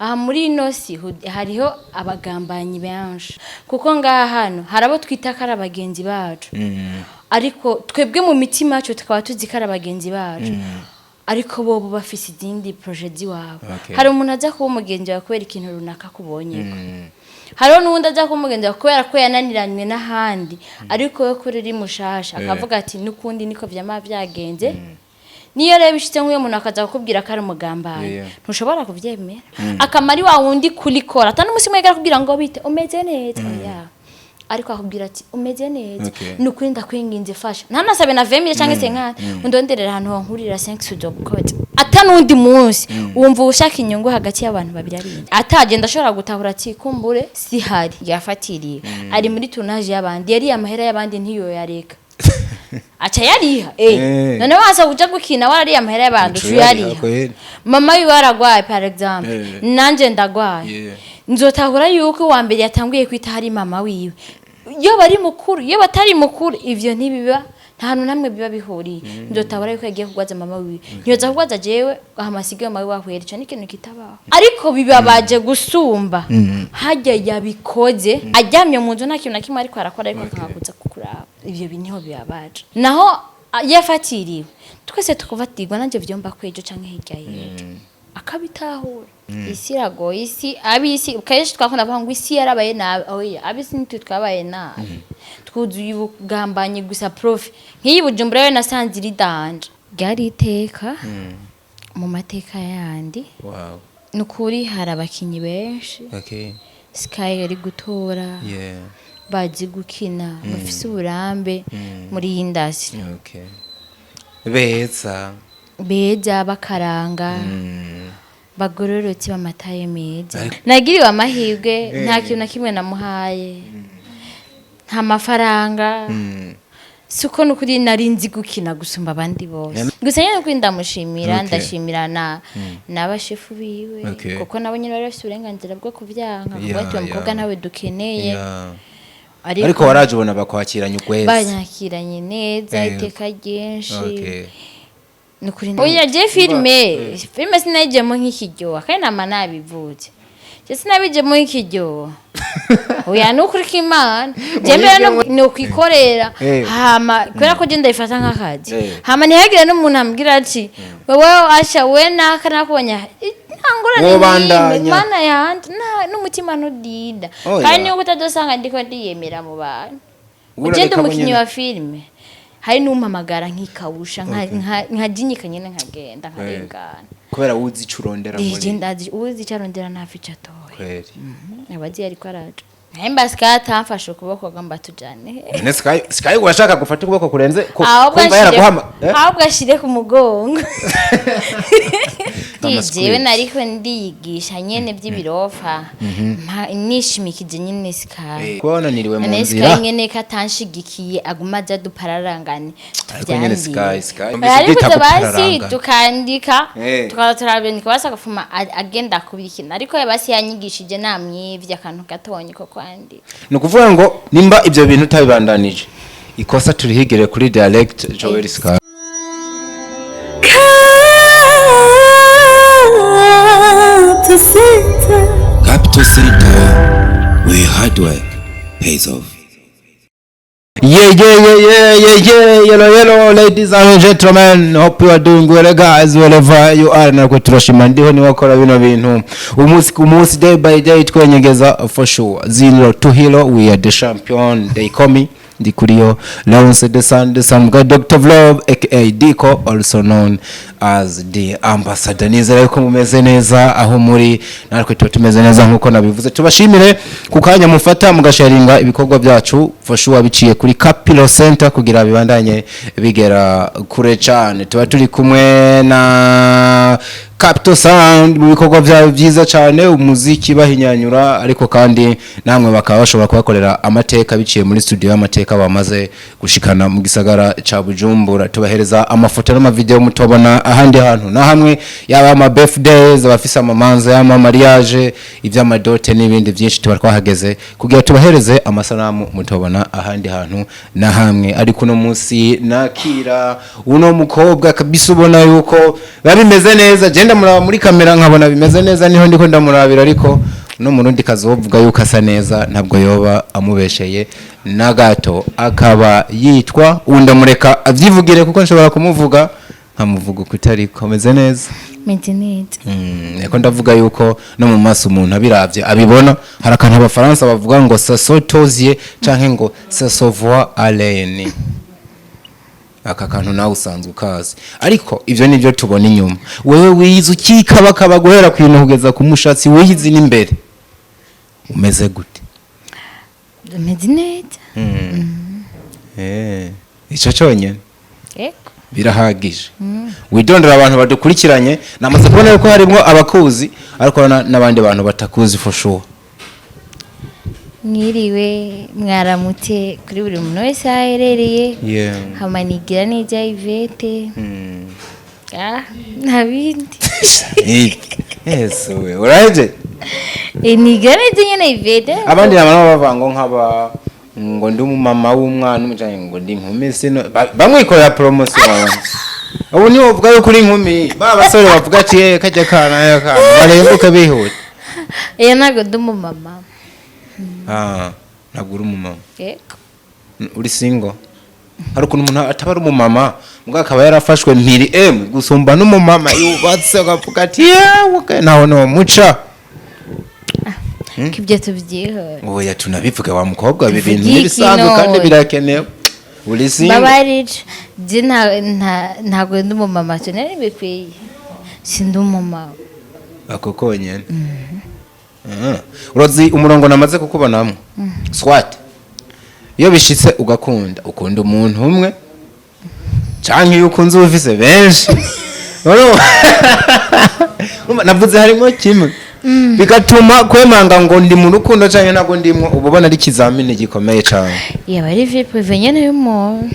Aha muri ino si hariho abagambanyi benshi, kuko ngaha hano hari abo twita ko ari abagenzi bacu, ariko twebwe mu mitima yacu tukaba tuzi ko ari abagenzi bacu, ariko bo bafise izindi projets z'iwabo. Hari umuntu aza kuba umugenzi wawe kubera ikintu runaka akubonyeko, hariho n'uwundi aza kuba umugenzi wawe kubera ko yananiranywe n'ahandi, ariko we kuri uri mushasha akavuga ati: "N'ukundi niko vyama vyagenze." Niyo rero bishitse nk'uyo muntu akaza kukubwira ko ari umugambanyi, ntushobora kuvyemera. Akamari wa wundi kurikora ata n'umusi umwe yigera akubwira ngo: "Bite, umeze neza?" Oya, ariko akubwira ati: "Umeze neza? Ni ukuri ndakwinginze fasha." Ntanasabe na 20 mille cyangwa 50, "Undonderera ahantu honkurira 5 sudobukote." Ata n'undi munsi wumva ushaka inyungu hagati y'abantu babiri ari atagenda ashobora gutahura ati: "Kumbure si hari yafatiriye, ari muri tournage y'abandi, yariye amahera y'abandi, ntiyo yareka aca yariha." None wansa kuja gukina warariye amahera y'abantu, Uca uca uyariha. Kweli. Mama wiwe aragwaye, par exemple, nanje ndagwaye, nzotahura yuko uwa mbere yatanguye kwita hari mama wiwe. Iyo bari mukuru, iyo batari mukuru, ivyo ntibiba, nta hantu namwe biba bihuriye. Nzotahura yuko yagiye kugwaza mama wiwe, ntiyoza kugwaza jewe ahamasigaye mama wiwe ahwera. Ico ni ikintu kitabaho, ariko bibabaje gusumba harya yabikoze aryamye mu nzu, nta kintu na kimwe ariko arakora, ariko akakuza kukuraba. Ivyo bintu niho bibabaje. Naho yafatiriwe, twese tukufatirwa, nanje vyomba kwejo canke hirya y'ejo akabitahura. Isi iragoye, isi, abisi kenshi twakunda kuvuga ngo isi yarabaye nabi. Oya, abisi nitwe twabaye nabi, twuzuye ubugambanyi gusa. Prof, nk'iyi Bujumbura yo nasanze iri danger, ryari iteka mu mateka yandi. Ni ukuri hari abakinyi benshi Sky yari gutora, bazi gukina, bafise uburambe muri iyi industry. Beza. Beza, bakaranga, bagororotse, b'amataye meza. Nagiriwe amahirwe, nta kintu na kimwe namuhaye, nta mafaranga. Si uko, nukuri nari nzi gukina gusumba abandi bose. Gusa nyine nukuri ndamushimira. Ndashimira na n'abashefu biwe, kuko nabo nyine bari bafite uburenganzira bwo kubyanka, kuvuga ati: "Uwo mukobwa ntawe dukeneye." Ariko waraje ubona bakwakiranye ukwezi. Banyakiranye neza, iteka ryinshi. Nukuri oya, je filime sinayijemo nk'ikiryoha, kandi nama nabivuze, je sinabijemo nk'ikiryoha. Oya, nukuri k'Imana, je mbere ni ukwikorera. Hama kubera ko je ndabifata nk'akazi, hama ntihagire n'umuntu ambwira ati: "Wewe asha, we naka nakubonye." Nta ngorane n'imwe. Wobandanya. Mana yanje, n'umutima ntudinda. Oya. Kandi niba utazosanga ndiko ndiyemera mu bantu, Urareka ugenda umukinyi bonyene. wa filime, hari n'umpamagara nkikawusha, nkajinyika nyene, nkagenda nkarengana. Kubera wuzi ico urondera muri Je ndazi, uzi icyo arondera ntafi ico atoye. Abazi ariko araja hemba Sky atamfashe ukuboko ngo mbatujane. None Sky urashaka gufata ukuboko kurenze Ahubwo kumva yaraguhama, eh? Ahubwo ashire ku mugongo. Ama Jewe script. nariko ndiyigisha nyene by'ibirofa, nishimikije nyene Sky. Kuba wananiriwe mu None nzira. Sky nyene ko atanshigikiye, aguma aza dupararangane. Ariko nyene Sky ariko bita basi gupararangana. Tukandika, tukaza turabandika, basi agafuma agenda kubikina, ariko basi yanyigishije, namwivye akantu gatonyi ko kwandika. Ni ukuvuga ngo nimba ibyo bintu utabibandanije, ikosa turihigire kuri direct Joel Sky. Capital Center. Capital Center, where hard work pays off. Yeah, yellow, yellow, ladies and gentlemen, hope you are doing well, guys, wherever you are. Natwe turashima, ndiho niwakora bino bintu umunsi ku munsi, day by day, twenyegeza for sure. Zero to hero, we are the champion, they call me Ndikuriyo Leonce the Son, the Son God, Dr. Vlog, aka Diko, also known as the ambassador. Nizera yuko mumeze neza aho muri, natwe tuba tumeze neza nkuko nabivuze. Tubashimire ku kanya mufata mugasharinga ibikorwa byacu for sure biciye kuri Capital Center kugira bibandanye bigera kure cyane. Tuba turi kumwe na Capital Sound mu bikorwa byayo byiza cyane, umuziki bahinyanyura, ariko kandi namwe bakaba bashobora kubakorera amateka biciye muri studio y'amateka bamaze gushikana mu gisagara ca Bujumbura. Tubahereza amafoto n'amavideo mutobona ahandi hantu na hamwe, yaba ama birthdays, abafise amamanza, y'ama mariage, ivy'amadote n'ibindi byinshi, tuba twahageze kugira tubahereze amasanamu mutobona ahandi hantu na hamwe. Ariko uno munsi nakira uno mukobwa kabisa, ubona yuko biba bimeze neza. Je Ndamuraba muri kamera nkabona bimeze neza, niho ndiko ndamurabira, ariko no murundi kazovuga yuko asa neza ntabwo yoba amubesheye na gato. Akaba yitwa, ndamureka avyivugire kuko nshobora kumuvuga nkamuvuga uko utari komeze neza. Meze neza. Niko ndavuga yuko no mu maso umuntu abiravye abibona. Hari akantu abafaransa bavuga ngo ça s'autosie canke ngo ça se voit à l'œil nu. Aka kantu nawe usanzwe ukazi, ariko ivyo nivyo tubona inyuma. Wewe wize ukikabakaba guhera ku bintu kugeza ku mushatsi, wize n'imbere, umeze gute? Meze neza. Ico conyene? Yego. Birahagije. Widondora abantu badukurikiranye. Namaze kubona yuko harimwo abakuzi, ariko n'abandi bantu batakuzi for sure. Mwiriwe, mwaramutse kuri buri muntu wese aho aherereye. Hamanigira neza Yvette. Ah, nta bindi. Yesu we, uraje. Nigira neza nyene Yvette. Abandi nabo bavuga ngo nkaba ngo ndi umumama w'umwana umwe canke ngo ndi inkumi, sino bamwikorera promotion. Ubu niwo uvuga yuko uri inkumi, ba basore bavuga ati "Eh, kajya kana ya kana", barembuke bihuta. Ntabwo ndi umumama. Ah, ntabwo uri umumama? Yego. Uri single? Hari ukuntu umuntu ataba ari umumama mbwa akaba yarafashwe mpiri emwe gusumba n'umumama yubatse, akavuga ati yewe naho no muca. Ko ibyo tubyihora. Oya, tunabivuga wa mukobwa, ibi bintu Tuvuge n'ibisanzwe iki kandi none? birakenewe. Uri single? Babarije je ntabwo ndi umumama, tunari bikwiye, sindi umumama. Ako konyene. Urazi umurongo namaze kukubonamo swat, iyo bishitse ugakunda, ukunda umuntu umwe canke iyo ukunze uba ufise benshi? Urumva? Urumva, navuze harimo kimwe bigatuma kwemanga ngo ndi mu rukundo canke ntabwo ndimwo, uba ubona ari ikizamini gikomeye cane. Yaba ari vie privée nyene y'umuntu.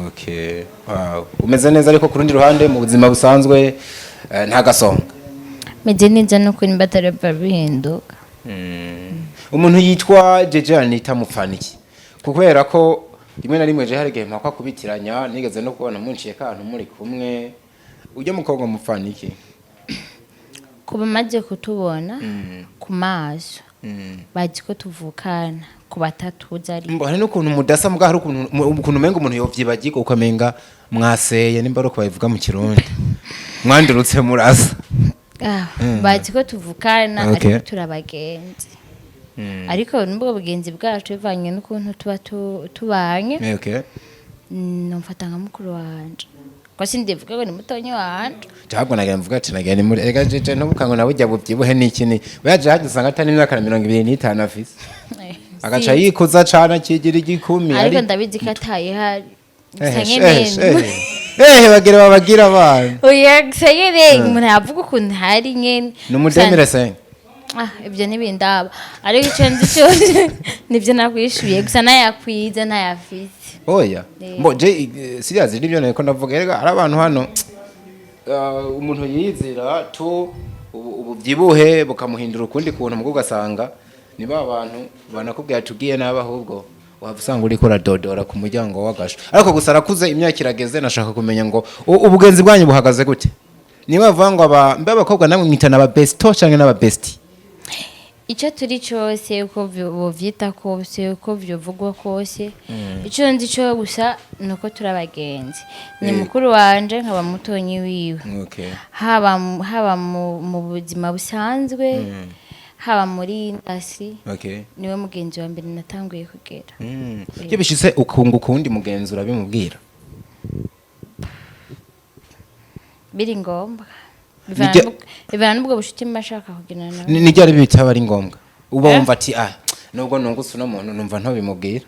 Okay, wow. Umeze neza, ariko ku rundi ruhande mu buzima busanzwe nta gasonga? Meze neza nuko nimba atari bihinduka. Umuntu yitwa Jeje Anita mupfana iki? Kubera ko rimwe na rimwe je hari igihe mpakwa kubitiranya, nigeze no kubona munciye kantu muri kumwe. Ujya mukobwa mupfana iki? Kuba amaze kutubona ku maso bazi ko tuvukana, ku batatuzi ari Mbo hari n'ukuntu mudasa, mbwa hari ukuntu ukuntu umenga umuntu yovyibagirwa, ukamenga mwaseye, nimba ari uko babivuga mu Kirundi, mwandurutse murasa. Ah, bazi ko tuvukana. Ariko turabagenzi, ariko nubwo bugenzi bwacu bivanye n'ukuntu tuba tubanye. Numfata nka mukuru wanje, ko sindivuga ngo ni mutonyi wanje. Ntabwo nagira mvuga ati nagira ni muri ega jeje ntubuka ngo nawe ujya bubyibuhe n'iki ni we yaje haje usanga atari imyaka na 25 afise, agaca yikuza cane akigira igikumi. Ariko ndabizi ko atayihari gusa nyene. Ehe, bagira babagira abana. Oya, gusa nyene umuntu yavuga ukuntu hari nyene. Ni umudemire senga. Ah, ibyo ntibindaba, ariko icyo nzi cyose nibyo nakwishyuye gusa, ntayakwiza ntayafise. Oya. Mbo je serious nibyo niko ndavuga. Erega hari abantu hano umuntu yizira tu ububyibuhe bukamuhindura ukundi kuntu, mugo ugasanga ni ba bantu banakubwira tugiye nabi, ahubwo waba usanga uriko uradodora ku muryango w'agasho. Ariko gusa arakuze, imyaka irageze. Nashaka kumenya ngo ubugenzi bwanyu buhagaze gute? Niba bavuga ngo aba mbe abakobwa namwe mwitana aba besto canke n'aba bestie? Icyo turi cyose, uko bovyita kose, uko vyovugwa kose, icyo nzi cyo gusa ni uko turi abagenzi. Ni mukuru wanje nkaba mutonyi wiwe. Haba mu buzima busanzwe, haba muri industry, niwe mugenzi wa mbere natanguye kugera. Iyo bishitse ukunguka uwundi mugenzi, urabimubwira? Biri ngombwa. Bivana n'ubwo bucuti mba nshaka kugirana nawe. Ni ryari bitaba ari ngombwa, uba Eh? wumva ati ah, nubwo nungutse uno muntu numva ntobimubwira?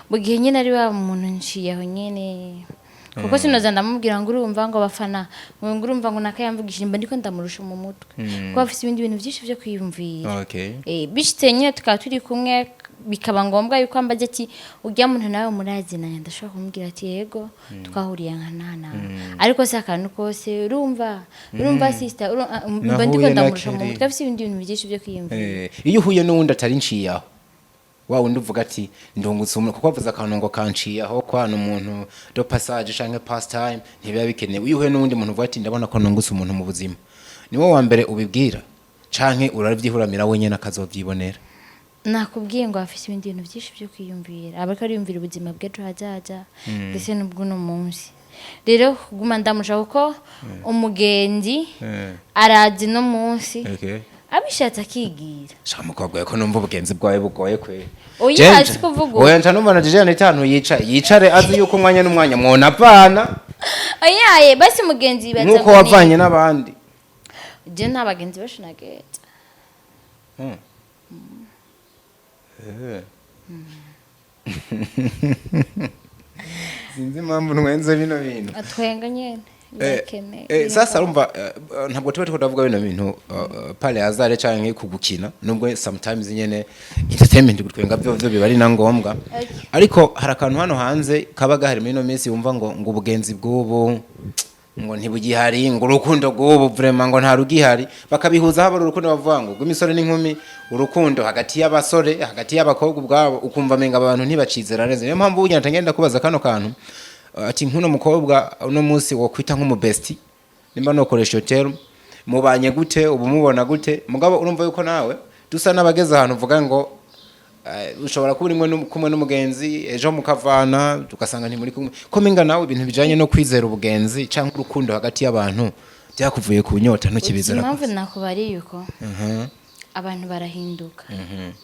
Mu gihe nyine ari wa muntu nciye aho nyene, kuko sinoza ndamubwira ngo urumva ngo abafana, ngo urumva ngo nakayamvugishije, mba ndiko ndamurusha mu mutwe, kuko afise ibindi bintu byinshi byo kwiyumvira. Bishitse nyine tukaba turi kumwe, bikaba ngombwa yuko ambaza ati ujya muntu nawe murazinanye, ndashobora kumubwira ati yego, twahuriye nka nana. Ariko si akantu kose, urumva sister, mba ndiko Nahuye na ndamurusha mu Kelly. mutwe, afise ibindi bintu byinshi byo kwiyumvira. Iyo uhuye n'uwundi atari nciye aho? Wa wundi uvuga ati ndungutse umuntu, kuko avuze akantu ngo kanciye aho kwana umuntu de passage canke pastime, ntibiba bikenewe. Iyo uhuye n'uwundi muntu uvuga ati ndabona ko nungutse umuntu mu buzima, niwo wa mbere ubibwira canke urabyihuramira wenyene akazovyibonera? Nakubwiye ngo afise ibindi bintu byinshi byo kwiyumvira, aba ariko ariyumvira ubuzima bw'ejo hazaza ndetse n'ubw'uno munsi. Rero kuguma ndamusha, kuko umugenzi arazi no munsi abishatse akigira. Sha mukobwa, ko numva ubugenzi bwawe bugoye kwe. Oya, si kuvuga uko. Oya, nca numva na Jejane itanu yica yicare azi yuko umwanya n'umwanya mwonavana. Oyaye, basi mugenzi yibaza nk'uko ngo ni- wavanye n'abandi. Je nta bagenzi benshi nagenda. Sinzi impamvu ntwenze bino bintu. Atwenga nyene birakeneye. Sasa urumva, ntabwo tuba turiko turavuga bino bintu par hasard canke kugukina, nubwo sometimes nyene entertainment, gutwenga vyo biba ari na ngombwa. Ariko hari akantu hano hanze kaba gahari muri ino minsi, wumva ngo ubugenzi bw'ubu ngo ntibugihari, ngo urukundo rw'ubu vraiment ngo nta rugihari. Bakabihuza, haba ari urukundo bavuga ngo rw'imisore n'inkumi, urukundo hagati y'abasore, hagati y'abakobwa ubwabo, ukumva menga abantu ntibacizera neza. Niyo mpamvu burya ntagenda kubaza kano kantu, ati nk'uno mukobwa uno munsi wokwita nk'umubesti, nimba nokoresha iyo term, mubanye gute ubu, mubona gute? Mugabo urumva yuko nawe dusa n'abageze ahantu uvuga ngo ushobora kuba uri kumwe n'umugenzi, ejo mukavana tugasanga ntimuri kumwe, ko minga nawe ibintu bijanye no kwizera ubugenzi cyangwa urukundo hagati y'abantu byakuvuye ku nyota, ntukibizera. Impamvu nakubariye uko, abantu barahinduka,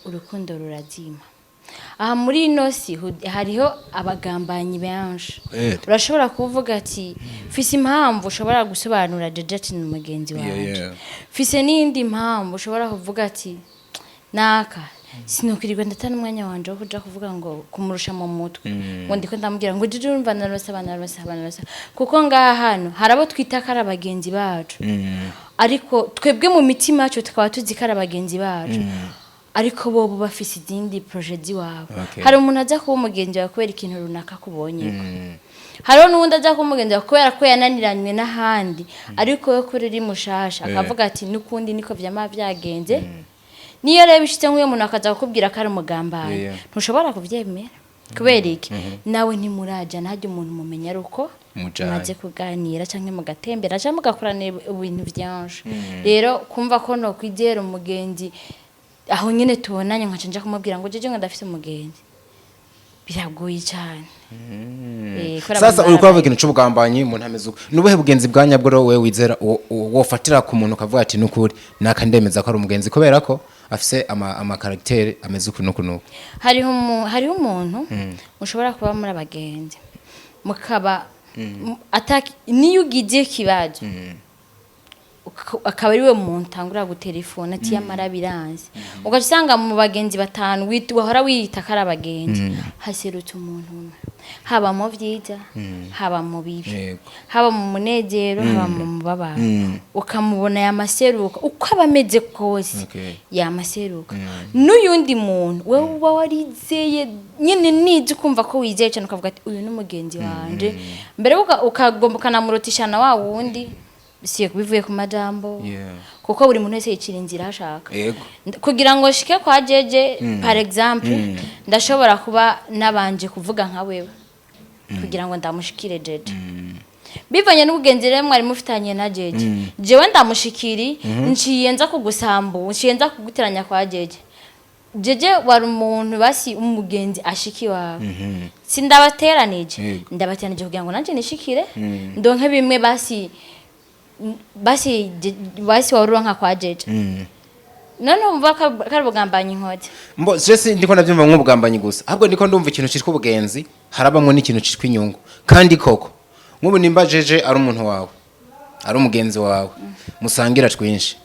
urukundo rurazima. Aha muri ino si hariho abagambanyi benshi. Urashobora kuvuga ati mfise impamvu ushobora gusobanura Jeje ati ni umugenzi wanje, mfise n'iyindi mpamvu ushobora kuvuga ati naka sinokwirirwa ndatana umwanya wanje wo kuja kuvuga ngo kumurusha mu mutwe, ngo ndiko ndamubwira ngo Jeje urumva narose abana, narose abana, narose, kuko ngaha hano hari abo twita ko ari abagenzi bacu, ariko twebwe mu mitima yacu tukaba tuzi ko ari abagenzi bacu, ariko bobo bafise izindi projets z'iwabo. Hari umuntu aza kuba umugenzi wawe kubera ikintu runaka akubonyeko, hariho n'uwundi aza kuba umugenzi wawe kubera ko yananiranywe n'ahandi, ariko we kuri uri mushasha akavuga ati n'ukundi niko vyama vyagenze. Niyo rero bishitse nk'uyo muntu akaza kukubwira ko ari umugambanyi, ntushobora kuvyemera. Kubera iki? Nawe ntimuraja ntajya umuntu mumenya ari uko Mujanye. mumaze kuganira canke mugatembera canke mugakorana ibintu vyinshi. Rero kumva ko nokwizera umugenzi aho nyene tubonanye nkaca nja kumubwira ngo jeje ngo ndafise umugenzi, biragoye cyane. Kubera Sasa abantu uri kubavuga ikintu c'ubugambanyi, umuntu ameze uko, nubuhe bugenzi bwa nyabwo rero wewe wizera wofatira ku muntu ukavuga ati nukuri naka ndemeza ko ari umugenzi kubera ko afise ama caractère ameze uku nuku nuku? Hariho umuntu mushobora kuba muri abagenzi, mukaba niyo ugize ikibazo akaba ari we muntu utangura gutelefona ati yamara biranze, ugaca usanga mu bagenzi batanu wahora wiyita ko ari abagenzi haserutse umuntu umwe, haba mu byiza, haba mu bibi, haba mu munezero, haba mu mubabaro, ukamubona yamaseruka uko aba ameze kose, yamaseruka. N'uyundi muntu wewe uba warizeye nyine nizi, ukumva ko wizeye cyane, ukavuga ati uyu ni umugenzi wanje, mbere ukagomba ukanamurutisha na wa wundi, si bivuye ku majambo, kuko buri muntu wese yicira inzira aho ashaka. Kugira ngo nshike kwa Jeje, par exemple, ndashobora kuba nabanje kuvuga nka wewe kugira ngo ndamushikire Jeje. Bivanye n'ubugenzi rero mwari mufitanye na Jeje, jewe ndamushikiri, nciye nza kugusambu, nciye nza kuguteranya kwa Jeje. Jeje wari umuntu basi umugenzi ashiki wawe, sindabateranije, ndabateranije kugira ngo nanje nishikire ndonke bimwe basi wari uronka kwa Jeje. None umva ko ari ubugambanyi inkote? Mbo je ndiko ndavyumva nk'ubugambanyi gusa, ahubwo ndiko ndumva ikintu citwa ubugenzi harabamwo n'ikintu citwa inyungu. Kandi koko nk'ubu nimba Jeje ari umuntu wawe, ari umugenzi wawe, musangira twinshi,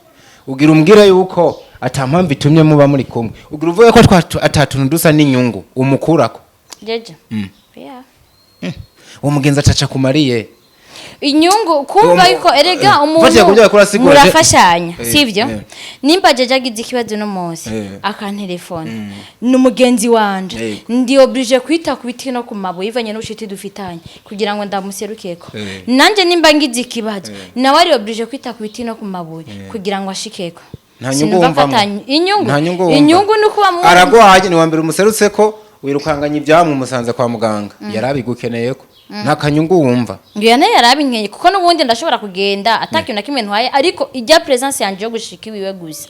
ugira umbwira yuko ata mpamvu itumye muba muri kumwe, ugira uvuge ko ata tuntu dusa n'inyungu umukurako? Jeje, yeah. Uwo mugenzi ataca kumariye? Inyungu kumva yuko erega mfatiye ku byo umuntu yakora asigura murafashanya, sivyo? Nimba Jeje agize ikibazo no munsi akantelefona, ni umugenzi wanje, ndi obligé kwita ku biti no ku mabuye ivanye n'ubucuti dufitanye kugira ngo ndamuserukeko. Nanje nimba ngize ikibazo, nawe ari obligé kwita ku biti no ku mabuye kugira ngo ashikeko. Nta nyungu Sinumva ko wumvamwo. Inyungu. Nta nyungu wumva. Inyungu ni ukuba Aragwaye, ni wa mbere umuserutse ko wirukanganya ibyamwe, umusanze kwa muganga, yarabigukeneye ko nta kanyungu wumva. Ngiyo nayo yarabinkeye, kuko n'ubundi ndashobora kugenda atakintu na kimwe ntwaye, ariko ijya presence yanje yo gushika iwiwe gusa,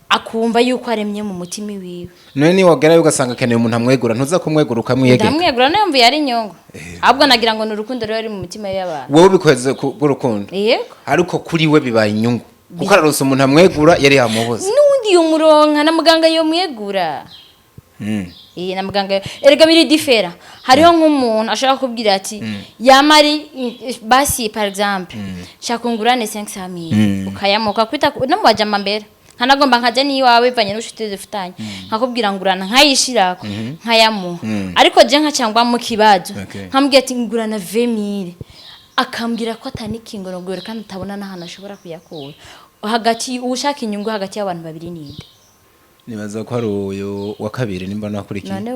akumva yuko aremye mu mutima iwiwe. None niwagerayo ugasanga akeneye umuntu amwegura, ntuza kumwegura ukamwiyegeka? Ndamwegura. Nayo mvuye ari inyungu, ahubwo nagira ngo ni urukundo rero ruri mu mitima y'abantu. Wowe ubikoze ku bw'urukundo? Yego. Ariko kuri we bibaye inyungu, kuko araronse umuntu amwegura yari yamubuze. N'undi yomuronka, na muganga yomwegura. Iyi na muganga erega biri différent. Hariho nk'umuntu ashobora kukubwira ati yamari basi, par exemple, shaka ungurane 500,000, ukayamuka kwita no mu bajama mbere, nkanagomba nkaja n'iwawe bivanye n'ubucuti dufitanye, nkakubwira ngurana, nkayishirako, nkayamuha, ariko je nkacangwa mu kibazo, nkambwira ati ngurana 20,000, akambwira ko atanikingo kandi atabona n'ahantu ashobora kuyakura. Hagati ushaka inyungu hagati y'abantu babiri ninde? Nibaza ko ari uyu wa kabiri, nimba nakurikiye. None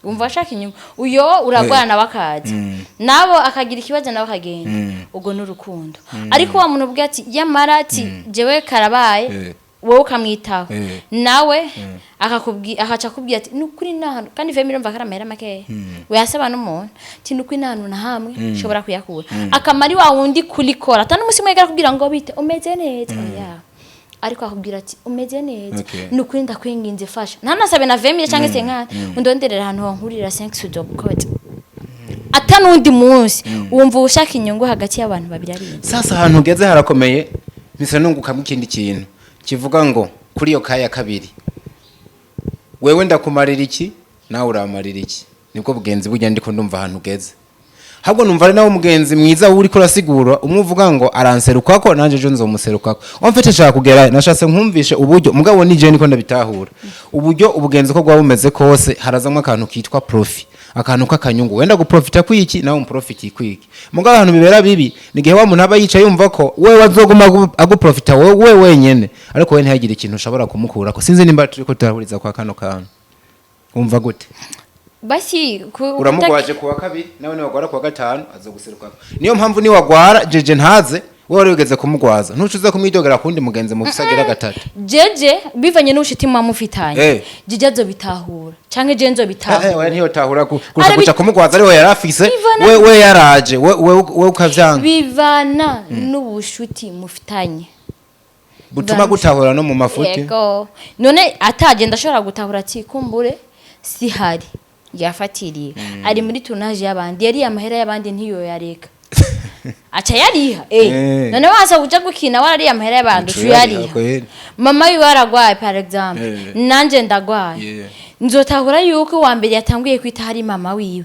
wumva ashaka inyungu, uyo uragwana nawe akaza, nabo akagira ikibazo nawe akagenda, ubwo ni urukundo. Ariko wa muntu ubwe ati yamara ati jewe karabaye, wowe ukamwitaho, nawe akakubwi akaca akubwira ati nukuri nahantu, kandi vemire mva kari amahera makeya wayasaba n'umuntu, ati nukuri nahantu na hamwe nshobora kuyakura, akamari wa wundi kurikora atari umunsi umwe akubwira ngo bite, umeze neza, oya, ariko akubwira ati umeze neza, nukuri ndakwinginze fasha, ntanasabe na 20,000 cyangwa se nkana undonderera ahantu honkurira 5 sudobukode ata n'undi munsi. Wumva ushaka inyungu hagati y'abantu babiri ari inde? Sasa ahantu ugeze harakomeye, mpise nungukamo ikindi kintu kivuga ngo kuri iyo kaya kabiri, wewe ndakumarira iki, nawe uramarira iki? Nibwo bugenzi burya. Ndiko ndumva ahantu ugeze, ahubwo numva ari nawe umugenzi mwiza uri urasigura umwe uvuga ngo aranserukako, nanjye ejo nzomuserukako. Mfite nshaka kugera, nashatse nkumvishe uburyo mugabo nije niko ndabitahura uburyo ubugenzi ko bwaba bumeze kose, harazamwo akantu kitwa profit, akantu k'akanyungu, wenda guprofita kwiki, nawe umuprofiti kwiki. Mugabo ahantu bibera bibi ni igihe wa muntu aba yicaye yumva ko wewe azoguma aguprofita wewe wenyene, ariko we ntihagire ikintu ushobora kumukurako. Sinzi nimba turiko turahuriza kwa kano kantu. Wumva gute? Basi Uramugwaje kuwa kabiri, nawe niwagwara kuwa gatanu azoguserukako. Niyo mpamvu niwagwara jeje ntaze, wowe wari wigeze kumugwaza, ntucuza kumwidogera kundi mugenzi mufise agira gatatu. Jeje bivanye n'ubucuti muba mufitanye, jeje azobitahura canke je nzobitahura. We ntiyotahura kurusha kuja kumugwaza ariwe yari afise. We yaraje, we ukavyanga. Bivana n'ubushuti mufitanye. Butuma gutahura no mu mafuti. Yego, none atagenda ashobora gutahura ati kumbure sihari, yafatiriye, ari muri tournage y'abandi, yari amahera y'abandi, ntiyo yareka aca yariha. None waza kuja gukina warariye amahera y'abandi, Uca uca uyariha uyariha. Kweli. Mama wiwe aragwaye, par exemple, nanje ndagwaye, nzotahura yuko uwa mbere yatanguye kwita hari mama wiwe,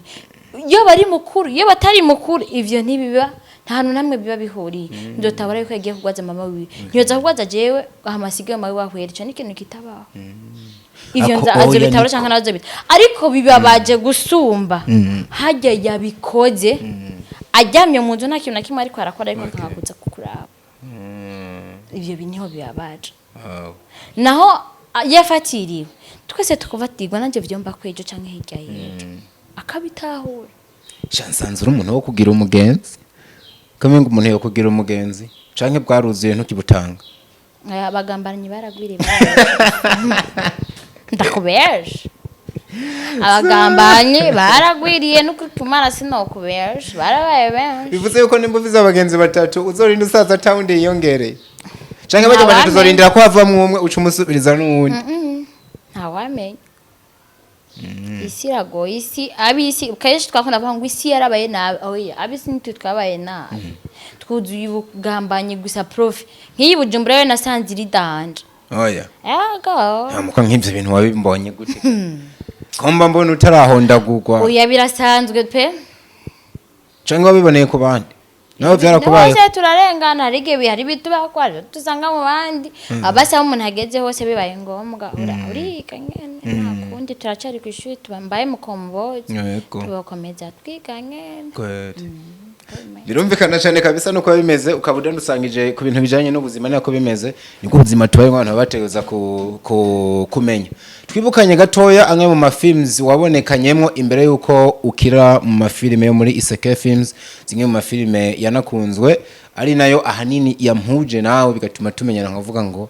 iyo bari mukuru, iyo batari mukuru, ivyo ntibiba, nta hantu namwe biba bihuriye. Nzotahura yuko yagiye kugwaza mama wiwe, ntiyoza kugwaza jewe ahamasigaye mama wiwe ahwera. Ico ni ikintu kitabaho ivyo. Ako Nza oya azobitahura niko. canke nawe azobita, ariko bibabaje gusumba harya yabikoze aryamye mu nzu, nta kintu na kimwe ariko arakora, ariko akakuza kukuraba. Ivyo niho bibabaje. Naho yafatiriwe, twese tukufatirwa, nanjye vyomba kwejo canke hirya y'ejo akabitahura. Sha, nsanze uri umuntu wo kugira umugenzi, kamenga umuntu yo kugira umugenzi canke bwaruzuye ntukibutanga. Aya, abagambanyi baragwiriye, ndakubeje, abagambanyi baragwiriye, n'ukuri kumara sinokubeje, barabaye benshi. Bivuze yuko nimba ufise abagenzi batatu, uzorinda usaza atawundi yiyongereye, canke bajya batatu, Ntawamenya. uzorindira ko havamwo umwe uca umusubiriza n'uwundi. Ntawamenya, isi iragoye, isi, ab'isi kenshi twakunda kuvuga ngo isi yarabaye nabi. Oya, ab'isi nitwe twabaye nabi, twuzuye ubugambanyi gusa. Profit nk'iyi Bujumbura yo nasanze iri danger. Oya. Yego. Ntamuka nk'ivyo bintu wabimbonye gute, ko mba mbona utarahondagurwa? Oya, birasanzwe pe. Canke wabiboneye ku bandi, nawe vyarakubaye? Hose turarengana, hari igihe hari ibituba ko tusanga mu bandi abasi, aho umuntu ageze hose bibaye ngombwa uriga nyene, nta kundi, turacari ku ishuri, tubambaye mukombozi. Tubakomeza twiga nyene. Kweli. Birumvikana cyane kabisa nuko biba bimeze, ukaba udandusangije ku bintu bijanye n'ubuzima, niko bimeze, niko ubuzima tubaye, abantu bategereza kumenya. Twibukanye gatoya amwe mu mafilms wabonekanyemwo imbere yuko ukira mu mafilime yo muri Iseke Films, zimwe mu mafilime yanakunzwe, ari nayo ahanini yampuje nawe bigatuma tumenyana, nkavuga ngo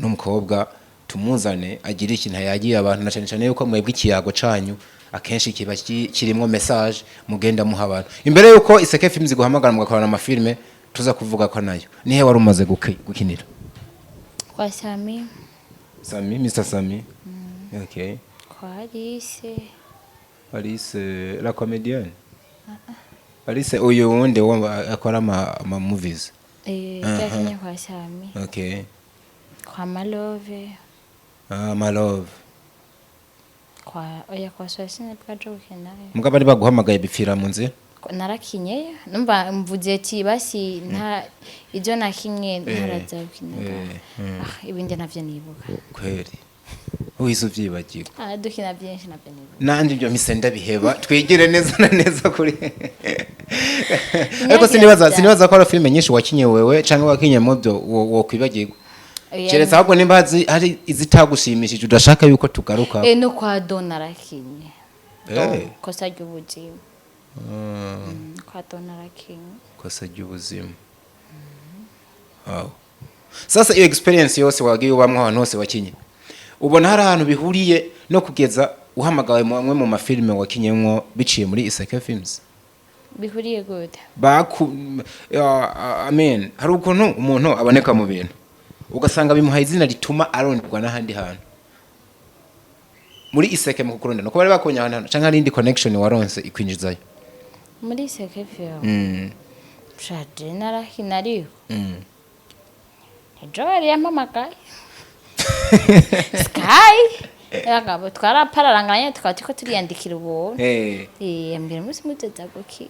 Uno mukobwa tumuzane agire ikintu yagiye abantu, na cyane cyane yuko mwebwe ikiyago canyu akenshi kiba kirimwo message mugenda muha abantu. Imbere yuko Iseke Films guhamagara mugakorana amafilme, tuza kuvuga ko nayo nihe wari umaze gukinira? Kwa Sami. Sami, Mr Sami, okay. Kwa Alice. Alice la comédienne? Alice uyu wundi wo akora ama movies? Eh, twakinye kwa Sami. Okay. Kwa Malove. Ah, my love. Kwa, oya, kwa Swasine bwaje gukinayo. Mugabo bari baguhamagaye bipfira mu nzira? Narakinyeyo, numva mvuze ati basi nta ibyo nakinye ntaraza gukina. Ah, ibindi navyo nibuka. Kweri uhise uvyibagirwa? Ah, dukina byinshi, navyo nibuka. Nanje ibyo mise ndabiheba, twigire neza na neza kuri, ariko sinibaza ko hari filime nyinshi wakinye wewe canke wakinye mu byo wo kwibagirwa. Oya. Keretse ahubwo nimba hari izitagushimishije udashaka yuko tugaruka. Eh, no kwa Don narakinye. Kosa ry'ubuzima. Kwa Don narakinye. Kosa ry'ubuzima. Wow. Sasa iyo experience yose wagiye ubamwo, ahantu hose wakinye, ubona hari ahantu bihuriye no kugeza uhamagawe mu amwe mu mafilime wakinyemwo biciye muri Iseke Films? Bihuriye gute? Baku I mean, hari ukuntu umuntu aboneka mu bintu ugasanga bimuhaye izina rituma aronderwa n'ahandi hantu. Muri Iseke mu kukurondera nuko bari bakonye ahantu hantu, canke hari indi connection waronse ikwinjizayo? Muri Iseke Film? Mm. Shaje, narakina ariko ejo yari yampamagaye Sky, abagabo twarapararanganye, tukaba turiko turiyandikira ubuntu. Eh, ambwira umunsi muteza guki.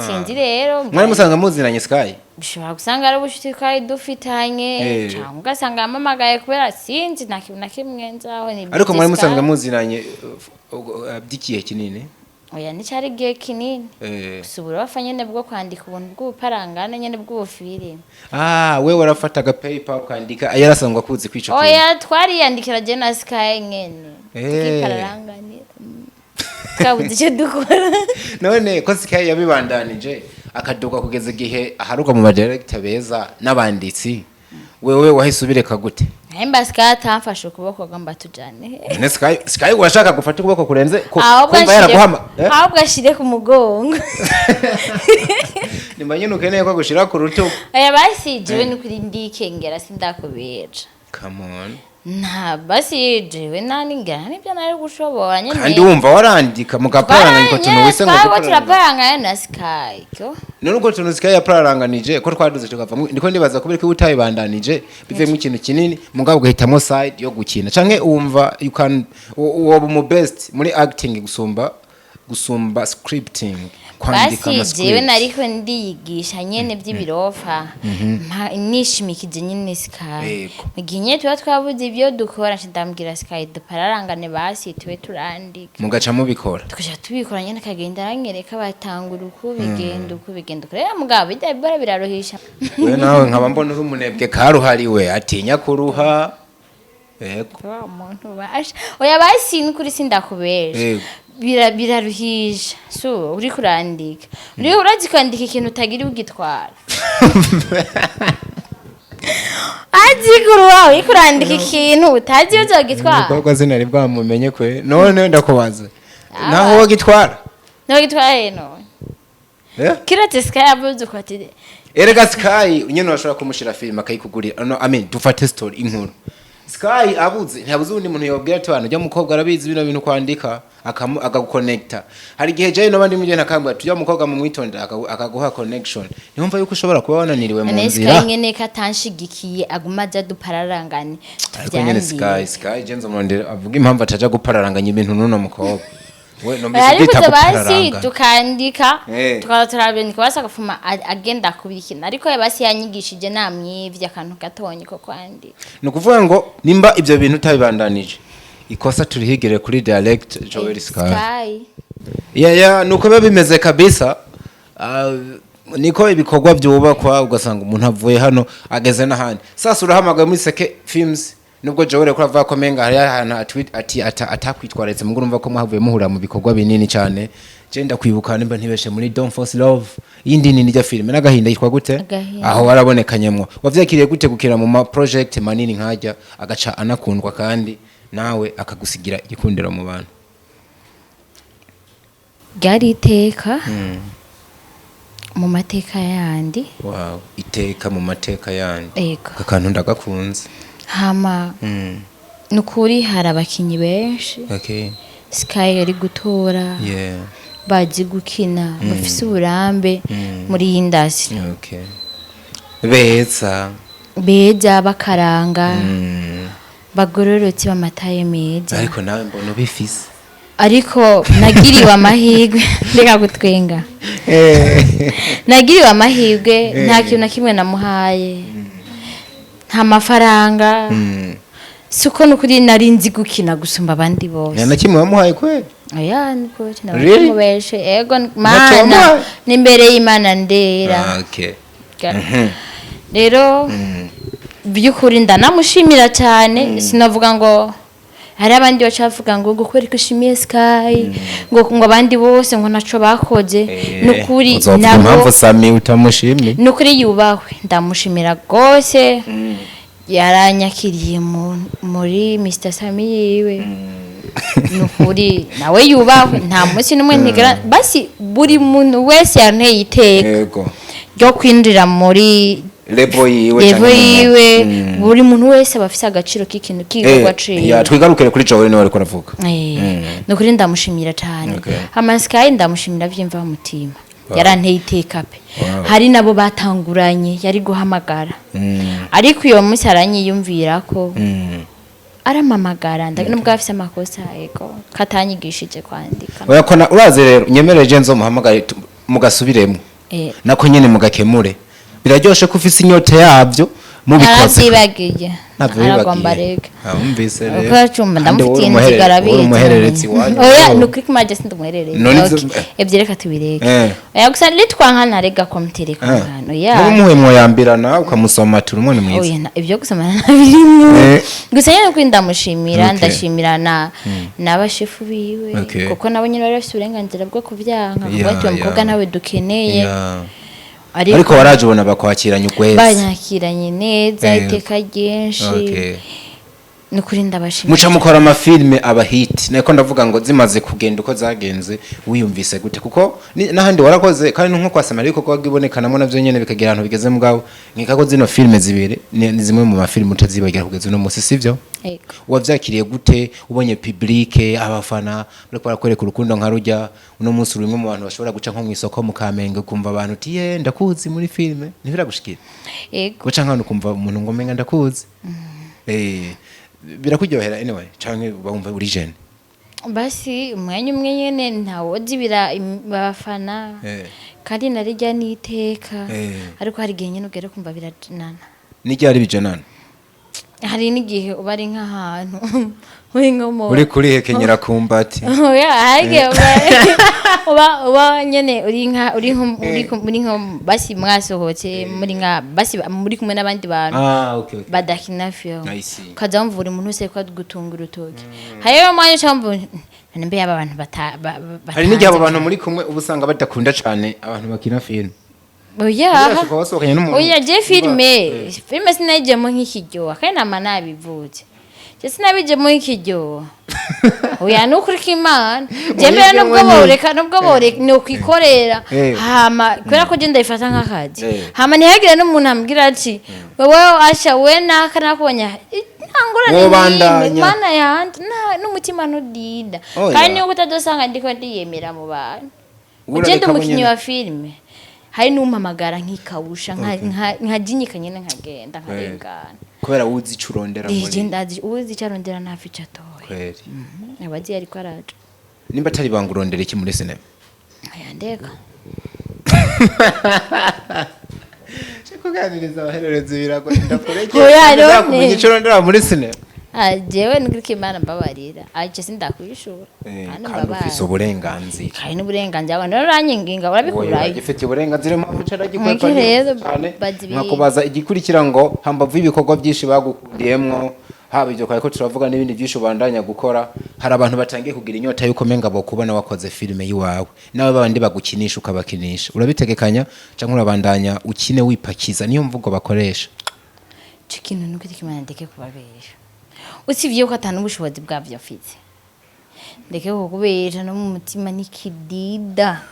Sinzi rero. Mwari musanga muzinanye Sky? Bishobora gusanga ari ubucuti twari dufitanye, cyangwa ugasanga yampamagaye kubera, sinzi, nta kintu na kimwe nzaho ni Ariko mwari Sky. musanzwe muzinanye by'igihe kinini? Oya, nticyari igihe kinini. Gusa uburofa nyene bwo kwandika ubuntu bw'ubuparangane nyene bw'ubufilime. Ah, we warafataga paper ukandika, yarasanzwe akuzi kwico kintu? Oya, twariyandikira je na Sky nyene, tukipararanganira. Twabuze icyo dukora. None ko Sky yabibandanije akaduka kugeza igihe aharuka mu badirector beza n'abanditsi, wewe wahise ubireka gute? Hemba Sky atamfashe ukuboko ngo mbatujane. None Sky washaka gufata ukuboko kurenze Ahubwo kumva ashire yaraguhama, eh? Ahubwo ashire ku mugongo. Nimba nyine ukeneye ko agushira ku rutugu. Oya, basi jewe nukuri ndikengera, sindakubera. Come on. Nta, basi jewe nani ngira nibyo nari gushobora nyene. Kandi wumva warandika mugaparanganya utwo tuntu wise ngo twaba guparanganya. turaparanganya na Sky kyo. None ubwo tuntu Sky yapararanganije ko twaduze tukavamo, ndiko ndibaza kubera ko utabibandanije bivemo ikintu kinini, mugabo ugahitamo side yo gukina, canke wumva you can woba mu best muri acting gusumba scripting, kwandika ama Basi jewe script? nariko ndiyigisha nyene by'ibirofa, nishimikije nyene Sky. Mu gihe nyene tuba twabuze ibyo dukora, nca ndambwira Sky dupararangane, basi tube turandika. Mugaca mubikora. Tukaja tubikora nyene, akagenda aranyereka, batangura uku, bigenda uku, bigenda uku. Rero mugabo bijya bibora biraruhisha. We nawe nkaba mbona uri umunebwe karuhariwe atinya kuruha, yego. Wa muntu basha, oya, basi nukuri sindakubesha. Biraruhisha, so uri kurandika, uri urazi kwandika ikintu utagira ugitwara, azi kuruha uri kurandika ikintu utazi iyo uzogitwara. Umukobwa sinari bwamumenye kwe. None ndakubaza, naho wogitwara? Ntugitware none. Eh? Kiretse Sky yavuze uko ati. Erega Sky nyene urashobora kumushira film akayikugurira. No, I mean, dufate story, inkuru Sky abuze, ntiyabuze undi muntu yobwira ati bana ujya mukobwa arabizi bino bintu kwandika, akaguconnecta. Hari igihe jayo n'abandi mugenda akambwira tujya mukobwa mu mwitondera, akaguha connection. Niwumva yuko ushobora kuba wananiriwe mu None nzira. Sky nyene ko atanshigikiye, aguma aja dupararangane. Ariko nyene Sky Jenzo murondera avuga impamvu ataja gupararanganya ibintu n'uno mukobwa we numvise Ariko ubyita basi gupararangana. Tukandika, tukaza turabindika, basi agafuma agenda kubikina, ariko basi yanyigishije, namwivye akantu gatonyi ko kwandika. Ni ukuvuga ngo nimba ibyo bintu utabibandanije, ikosa turihigire kuri direct Joel Sky. Sky. Ya, nuko biba bimeze kabisa. Ah, niko ibikorwa byubakwa, ugasanga umuntu avuye hano ageze n'ahandi. Sasa urahamagaye muri Seke Films, nubwo Joel ko avuga ko menga hari ahantu atakwitwararitse, mugo urumva ko mwavuye muhura mu bikorwa binini cyane. Je ndakwibuka, nimba ntibeshe, muri Don't Force Love, iyindi nini rya filime n'agahinda yitwa gute? Agahinda. Aho warabonekanyemwo. Wavyakiriye gute gukina mu ma project manini nkajya, agaca anakundwa, kandi nawe akagusigira igikundiro mu bantu? Ryari iteka mu mateka yandi. Wow, iteka mu mateka yandi. Ego. Aka kantu ndagakunze. Hama ni ukuri hari abakinyi benshi Sky yari gutora, bazi gukina, bafise uburambe muri iyi industry, Beza. Beza, bakaranga, bagororotse, b'amataye meza. Ariko nawe mbona ubifise. Ariko nagiriwe amahirwe, reka gutwenga, nagiriwe amahirwe, nta kintu na kimwe namuhaye, nta mafaranga. Si uko, ni ukuri nari nzi gukina gusumba abandi bose. Nta na kimwe wamuhaye kweli? Oya, niko. Really? Namubeshe, ego. Ntacyo Mana wamuhaye? n'imbere y'Imana ndera. Rero by'ukuri ndanamushimira cyane. Sinavuga ngo hari abandi baca bavuga ngo kubera ko ushimiye Sky, ngo abandi bose ngo ntaco bakoze. Ni ukuri Uzovuga nabo impamvu Sami utamushimiye. Ni ukuri yubahwe, ndamushimira rwose. Yaranyakiriye muri Mr Sami yiwe. Ni ukuri nawe yubahwe, nta munsi n'umwe ntigera. Basi buri muntu wese yanteye iteka ryo kwinjira muri level yiwe level canke yiwe. Buri muntu wese aba afise agaciro k'ikintu k'igikorwa ciwe. Ya, twigarukire kuri Joel, niwe ariko aravuga. Ni ukuri ndamushimira cyane. Hama Sky ndamushimira vyimva mutima, yaranteye iteka pe. Hari nabo batanguranye yari guhamagara, ariko uyo munsi aranyiyumvira ko arampamagara, nubwo afise amakosa, ego, katanyigishije kwandika. Oya, kona urazi rero, nyemereje nzomuhamagare mugasubiremo, nako nyene mugakemure. Biraryoshe ko ufise inyota yabyo mubikoze. Aravyibagiye. Ntabyo Aragomba bibagiye. rega. Ah, wumvise rero. Uko yacumba Kandi wowe ndamufitiye inzigo, arabizi. uri umuhererezi iwanyu. Oya, ni ukuri kumaje sindi umuhererezi. None Okay. Ibyo reka tubireke. Oya, gusa nitwanka ntarega ko mutereka ahantu ya. Muba muhuye mwoyambirana, ukamusoma, turi umwana mwiza. Oya, ibyo gusomana ntabirimo. Gusa nyine kuri ndamushimira. Ndashimira na n'abashefu biwe, kuko nabo nyine bari bafite uburenganzira bwo kubyanka, kuvuga ati uwo mukobwa ntawe dukeneye. Ariko waraje ubona bakwakiranye ukwezi. Banyakiranye neza, iteka ryinshi. Ni ukuri ndabashimira. Muca mukora amafilme aba hit. Nako ndavuga ngo zimaze kugenda uko zagenze, wiyumvise gute? Kuko n'ahandi warakoze, kandi nko kwa Samari kuko wagibonekanamo navyo nyene bikagira ahantu bigeze, mugabo nkeka ko zino filme zibiri ni zimwe mu mafilme utazibagira kugeza uno munsi, sivyo? Yego. Wavyakiriye gute ubonye public, abafana bariko barakwereka urukundo nka rujya? Uno munsi uri umwe mu bantu bashobora guca nko mu isoko mu Kamenge, ukumva abantu uti: "Ye, ndakuzi muri filme." Ntibiragushikira? Yego. Guca nk'ahantu ukumva umuntu ngo: "Menga ndakuzi." Birakuryohera anyway, canke bumva uri jeune? Basi umwanya umwe nyene ntawozibira abafana, kandi narijya n'iteka. Ariko hari igihe nyene ugera kumva birajanana. N'iryari bijanana? Hari n'igihe uba ari nk'ahantu uri nko mu Uri kurihekenyera kumbati. Oya, hari igihe uba nyene uri nko uri nko basi mwasohotse muri nka basi muri kumwe n'abandi bantu Ah, okay. badakina film, I see. ukaza wumva buri muntu wese ko gutunga urutoki. Hariyo umwanya uca wumva none mbe aba bantu Hari n'igihe abo batanze. bantu muri kumwe uba usanga badakunda cane abantu bakina filime. Oya. Birashoboka wasohokanye n'umuntu. Oya, je filime sinayijemo nk'ikiryoha, kandi nama nabivuze, je sinabijemo nk'ikiryoha. Oya, ni ukuri k'Imana, je mbere nubwo boreka, nubwo boreka, ni ukwikorera. Hama kubera ko je ndayifata nk'akazi, hama ntihagire n'umuntu ambwira ati: "Wewe asha we naka nakubonye nta ngorane n'imwe." Wobandanya. Mana yanje, n'umutima ntudida. Oya. Kandi niba utadosanga ndiko ndiyemera mu bantu, Urareka ugenda bo umukinyi nyene. wa filime, hari n'umpamagara nkikawusha, nkajinyika nyene, nkagenda nkarengana. Kubera wuzi ico urondera muri Ije ndazi, uzi icyo arondera ntafi icyo atoye. Kweli. Abazi ariko araja. Nimba atari banga, urondera iki muri sinema? Aya, ndeka. Kuganiriza abahererezi biragoye. Oya, none. Kumenya ico urondera muri sinema. Ah, jewe nukuri Imana mbabarira, aje sindakwishura. Kandi Kandi ufise mbabarira. uburenganzira. Kandi n'uburenganzira, abantu uranyinginga urabikurayo. Ugifitiye uburenganzira, mpamvu Mwiki rero, cyane. bazibiri. Nkakubaza igikurikira ngo hambavu y'ibikorwa byinshi bagukundiyemwo. Haba ibyo kwari ko turavuga n'ibindi byinshi ubandanya gukora, hari abantu batangiye kugira inyota yuko menga bokubona wakoze filime yiwawe, nawe babandi bagukinisha ukabakinisha. Urabitegekanya canke urabandanya ukine wipakiza, niyo mvugo bakoresha? Ico kintu nuko Imana, ndeke kubabesha, usivye ko atanu ubushobozi bwavyo mfite, ndeke kukubesha, no mu mutima nikidida,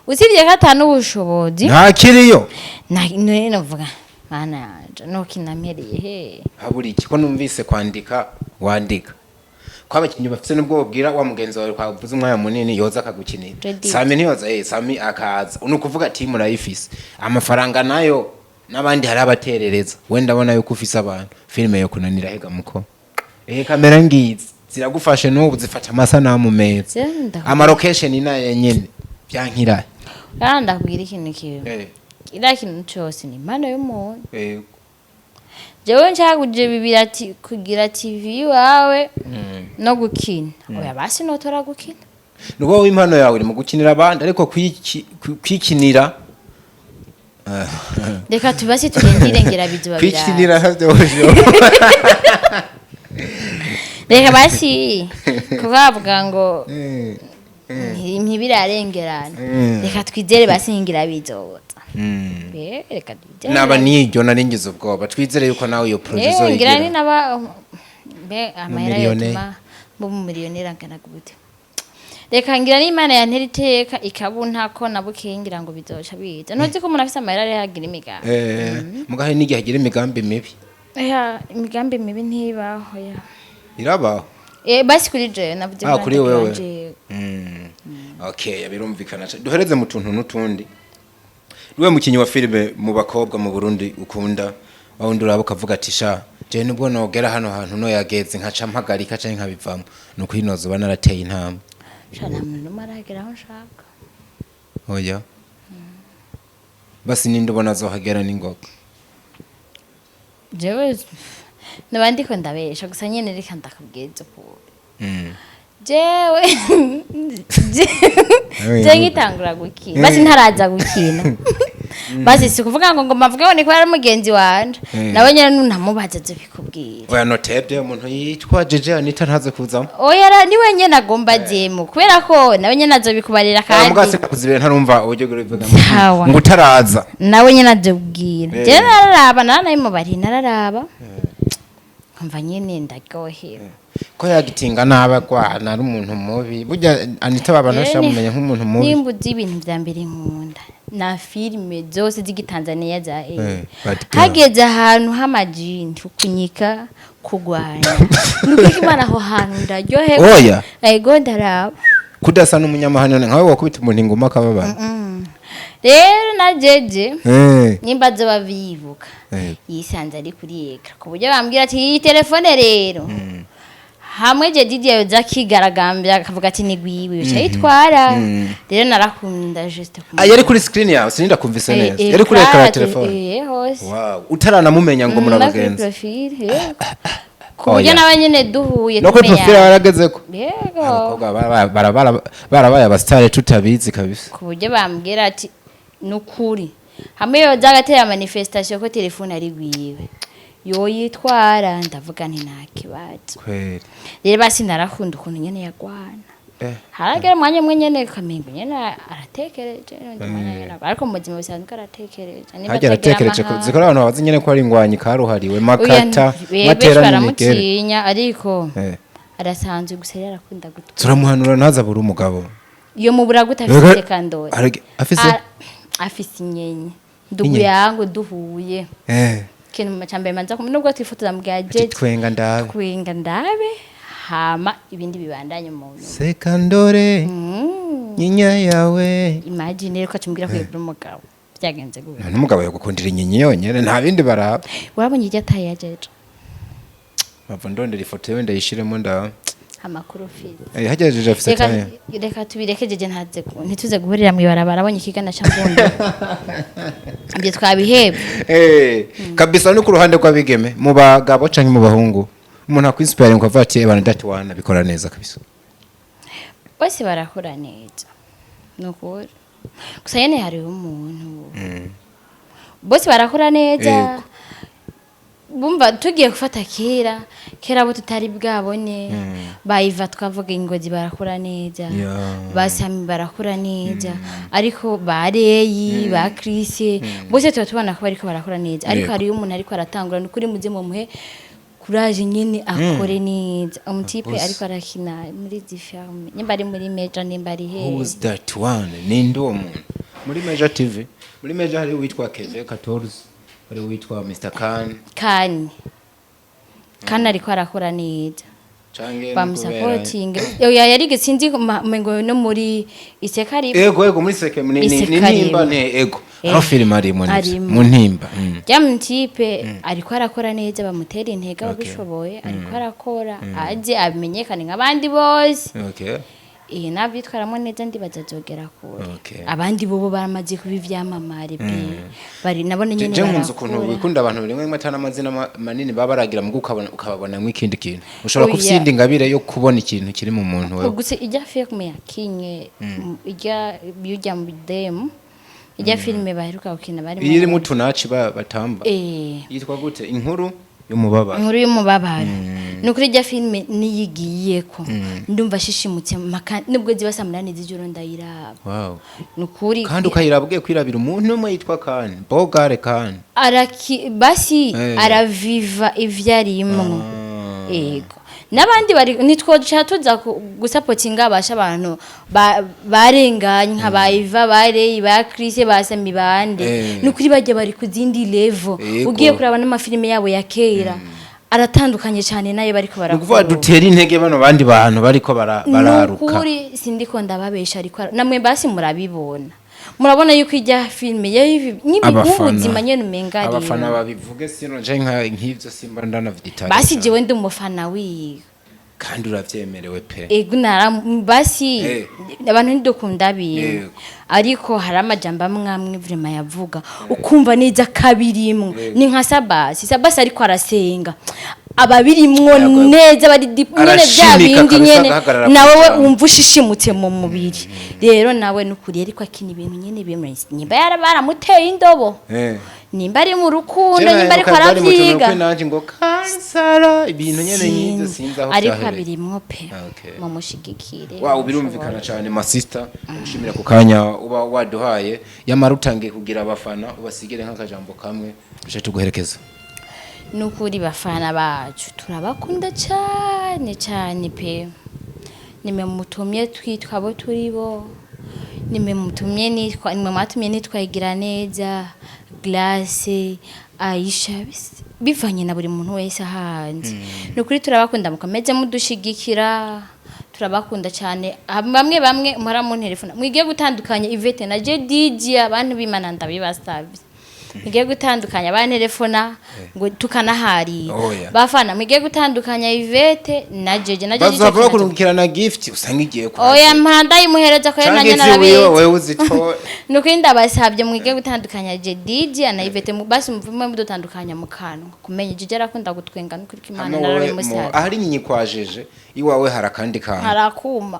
usibye ko atanu ubushobozi. Ntakiriyo. None navuga mana yanje nuko inampereye he? Habura iki ko numvise kwandika wandika, ko abakinnyi bafite nubwo babwira wa mugenzi wawe twavuze umwanya munini yoza akagukinira? Jody. Sami ntiyoza, Sami akaza, ni ukuvuga ati murayifise amafaranga nayo n'abandi hari abaterereza. Wenda abona yuko ufise abantu, filime yo kunanira hega muko kamera ngizi ziragufashe n'ubu zifata amasanamu meza. Ama location nayo nyene byankira. Rero ndakubwira ikintu kimwe. Iriya kintu cose ni impano y'umuntu. Jewe nshakuje bibiri ati kugira TV iwawe no gukina, oya basi notora gukina. Ni wowe impano yawe iri mu gukinira abandi, ariko kwikinira Reka tubasi turindire ngira bizoba. Kwikinira Biraza. ntabyo. Reka basi kubavuga ngo ntibirarengerana. Reka twizere basi ngira bizoza. Reka twizere. Naba niryo nari ngize ubwoba, twizere yuko nawe iyo producer Ngira ni uyigira. naba mbe amahera Miliyoneri. yotuma mba umumiliyoneri angana gute? Reka ngira n'Imana yantera iteka ikabunta ko nabukeye, ngira ngo bizoca biza. Ntuzi ko umuntu afise amahera rero agira imigambi. Muga hari n'igihe agira imigambi mibi. Ya, imigambi mibi ntibaho ya. Irabaho. Basi kuri jewe navuze. Ah, kuri wewe. Jewe. Okay, birumvikana cane. Duhereze mu tuntu n'utundi. Niwe mukinyi wa filime mu bakobwa mu Burundi ukunda, wawundi uraba ukavuga ati sha jewe nubwo nogera hano hantu no yageze nkaca mpagarika canke nkabivamo, ni ukwinoza uba narateye intambwe? Sha, nta muntu n'umwe aragera aho nshaka. Oya basi, ninde ubona azohagera n'ingoga? Jewe noba ndiko ndabesha gusa nyene, reka ndakubwiza ukuri. Jewe je ngitangura gukina, basi ntaraza gukina, basi si kuvuga ngo mavuge ngo ni kubera ari mugenzi wanje. Nawe nyene nuntamubaza azobikubwira. Oya, notebye umuntu yitwa Jeje Anita ntaze kuzamo. Oya, niwe nyene agomba azemo kubera ko nawe nyene azobikubarira. Kandi kandi kuzibera ntarumva uburyo bw'ibivuga Sawa. ngo utaraza. Nawe nyene azobwira. Jewe nararaba, naranabimubariye, nararaba nkumva nyene ndaryohewe. Ko yagitinga nabi agwana ari umuntu mubi, burya Anita abantu benshi bamumenya nk'umuntu mubi. Nimba uzi ibintu vya mbere nkunda na filime zose z'igitanzaniya za Bad girl. Hageze ahantu h'amajini, kunyika, kugwanya, nuko Imana aho hantu ndaryohewe. Oya. Ego, ndaraba. Kudasa n'umunyamahane nkawe wakubita umuntu inguma akababara. Rero na jeje nimba azoba bibuka, yisanze ari kuri écran ku buryo bambwira ati iyi telefone rero hamwe je Didier yoza akigaragambya akavuga ati ni gwiwe, bica yitwara. Rero narakunda juste. Ah, yari kuri screen yawe? Sininda kumvise neza, yari kuri écran ya telefone? Hose. Wow, utaranamumenya ngo No kuri murabagenzi? profile, yego, ku buryo Oya. nawe nyene duhuye No kuri tumenyana. profile yaragezeko? Yego. Abakobwa barabaye abasitari tutabizi kabisa. Ku buryo bambwira ati nukuri hamwe yoza agatera manifestation ko telefone ari gwiwe yoyitwara, ndavuga nti nta kibazo. Kweli? Rero basi narakunda ukuntu nyene yagwana. Haragera umwanya umwe nyene ukamengo nyene aratekereje, n'undi mwanya nyene, ariko mu buzima busanzwe aratekereje. Nimba Harya atagira aratekereje amahane. zikora abantu bazi nyene ko ari ingwanyi karuhariwe Oya, makata benshi matera n'imigere. baramutinya, ariko arasanzwe gusa rero arakunda gutwa. Turamuhanura ntazabure umugabo. Iyo mubura gute afise kandori? Afise? Afise inyenye ndugu Inyenye? yangu duhuye, ikintu ca mbere manza nubwo twifotoza mbwa Ati jeje twenga ndabe. Twenga ndabe, hama ibindi bibandanye mu nyuma. Sekandore nyinya yawe. Imagine rero ko acumbwira ko yabura umugabo byagenze gute? Nta n'umugabo yagukundira inyenye yonyene, nta bindi baraba. Wabonye iryo ataye ya jeje? Bava ndondera ifoto yewe ndayishiremo nda. Amakuru ufite. Harya jeje afise Reka taye? reka tubireke, jeje ntaze ntituze guhurira mu ibarabara abonye ikigana ca mbundo, ibyo twabihebye. Kabisa no ku ruhande rw'abigeme, mu bagabo canke mu bahungu, umuntu akwinspire ngo avuga ati ebana dati wana bikora neza kabisa. Bose barakora neza ni ukuri, gusa nyene hariho umuntu, bose barakora neza. Yego. Bumva tugiye gufata kera kera, abo tutari bwabone bayiva, twavuga ingozi barakura neza, basami barakura neza, ariko ba Reyi, ba Chris, bose tuba tubona ko bariko barakura neza, ariko hariyo umuntu ariko aratangura, ni ukuri muze mumuhe courage nyine akore neza. Umu type Boss. ariko arakina muri zi films, nimba ari muri Meja, nimba ari he. Who's that one? Ninde uwo muntu muri Meja TV? Muri Meja hari uwitwa Keve 14, hari uwitwa Mr Khan. Kani Kani ariko arakora neza. Canke Bamusapotinga. Oya, yarige sinzi ngo no muri Iseka ari. Ego, muri Seke ni Iseka Ntimba arimo. ne ego. Aho filime arimo nivyo. Arimo. Mu Ntimba. Ya mu type ariko arakora neza, bamutera intege ababishoboye, ariko arakora aje abimenyekane nk'abandi bose. Eh, navyitwaramo neza ndibaza azogera kure. Abandi bobo baramaze kuba ivyamamare pe, bari nabone nyene Je nkunze ukuntu barakura. wikunda abantu rimwe rimwe atana amazina manini baba baragira mugo ukabona ukababonamwo ikindi kintu ushobora Oya. kufyinda ingabire yo kubona ikintu kiri mu muntu wewe. Gusa ijya filime yakinye, ijya yujya mu demu, ijya filime baheruka gukina barimo. Iyo irimo utunaci batamba. Eh. Yitwa gute? Inkuru y'umubabaro. Inkuru y'umubabaro. Ni ukuri ijya filime niyigiyeko ndumva ashishimutse maka, nubwo ziba saa 8 z'ijoro ndayiraba. Ni ukuri. Kandi ukayiraba ugiye kwirabira umuntu umwe yitwa Kani Bogare Kani. Araki basi. Araviva ivyo arimwo. Ego, n'abandi bari nitwoca tuza gusapotinga abasha abantu barenganye nka ba Iva, ba Rey, ba Chris, ba Sami, bande. Ni ukuri bajya bari ku zindi level. Ugiye kuraba n'amafilime yabo ya kera aratandukanye cyane nayo bariko Ni ukuvuga barakora. dutera intege bano bandi bantu bariko bararuka. Nukuri sindiko ndababesha, ariko namwe basi murabibona, murabona yuko ijya filime nk'ubuzima nyene umenga ari Abafana babivuge, sino nje nk'ivyo simba ndanavyitaye. Basi jewe ndi umufana wiwe. Kandi uravyemerewe pe. Ego, nara basi abantu ntidukunda bintu. Ariko hari amajambo amwe amwe vraiment yavuga ukumva neza kabirimwo. Ni nka Sabasi, Sabasi ariko arasenga ababirimwo neza, bari deep nyene bya Arashimika bindi kabisa, nyene agahagarara ku nawe we ijambo. Wumva ushishimutse mu mubiri. Rero nawe nukuri ariko akina ibintu nyene bimwe, nimba baramuteye indobo, nimba ari mu rukundo, nimba ariko aravyiga. Nanje ngo kansara ibintu nyene nk'ivyo, sinzi aho Ariko vyahereye. abirimwo pe. Mumushigikire. Wow, birumvikana cyane. Masista, ushimira ku kanya uba waduhaye. Yamara utangiye kugira abafana, ubasigire nk'akajambo kamwe duce tuguherekeza. Nukuri bafana bacu turabakunda cyane cyane pe. Nimwe mutumye twitwa abo turi bo, nimwe mutumye nitwa, nimwe mwatumye nitwa Igira Neza Glace Aisha, bivanye na buri muntu wese ahanze. Nukuri turabakunda, mukomeze mudushigikira, turabakunda cyane. Bamwe bamwe muhora muntelefona, mwige gutandukanya Ivete na Jedidi. Abantu b'Imana, ndabibasabye, mwige gutandukanya. Abantelefona ngo tukanaharira. Oya. Bafana, mwige gutandukanya Ivete na Jeje na Jeje. Bazava bakurungikirana gift usanga igiye kwa Oya, mpanda yimuhereza ko canke nanjye iziwiwe narabizi. Wewe uzito. Nukuri ndabasabye mwige gutandukanya Jedidi na Ivete, basi muvume mudutandukanya mu kanwa kumenya. Jeje arakunda gutwenga, nukuri ko Imana Hano wowe narabimusabye. Ahari nyinyi kwajeje iwawe hari akandi kantu. Harakuma,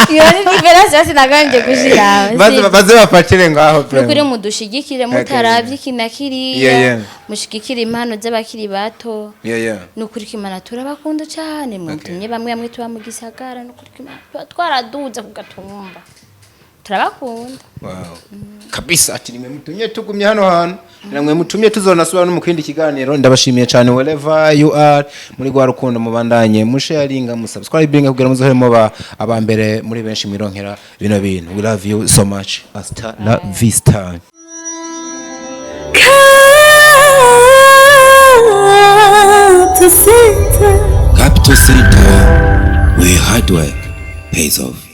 iyo ni différence yose nagambye gushira. Baze bafatire ngaho pe. Nukuri mudushigikire mutaravye iki na kiriya. Mushigikire impano z'abakiri bato. Nukuri ko Imana turabakunda cyane. Mwatumye bamwe bamwe tuba mu gisagara, nukuri ko Imana tuba twaraduze ku gatumba, turabakunda. Wow. Kabisa, ati nimwe mutumye tugumye hano hantu, namwe mutumye tuzonasubira no mu kindi kiganiro. Ndabashimiye cyane wherever you are muri gwa rukundo, mubandanye musharinga, musubscribinga kugira muzohere muba aba mbere muri benshi mwironkera bino bintu. We love you so much. Hasta la vista. Capital City. Capital City, where hard work pays off.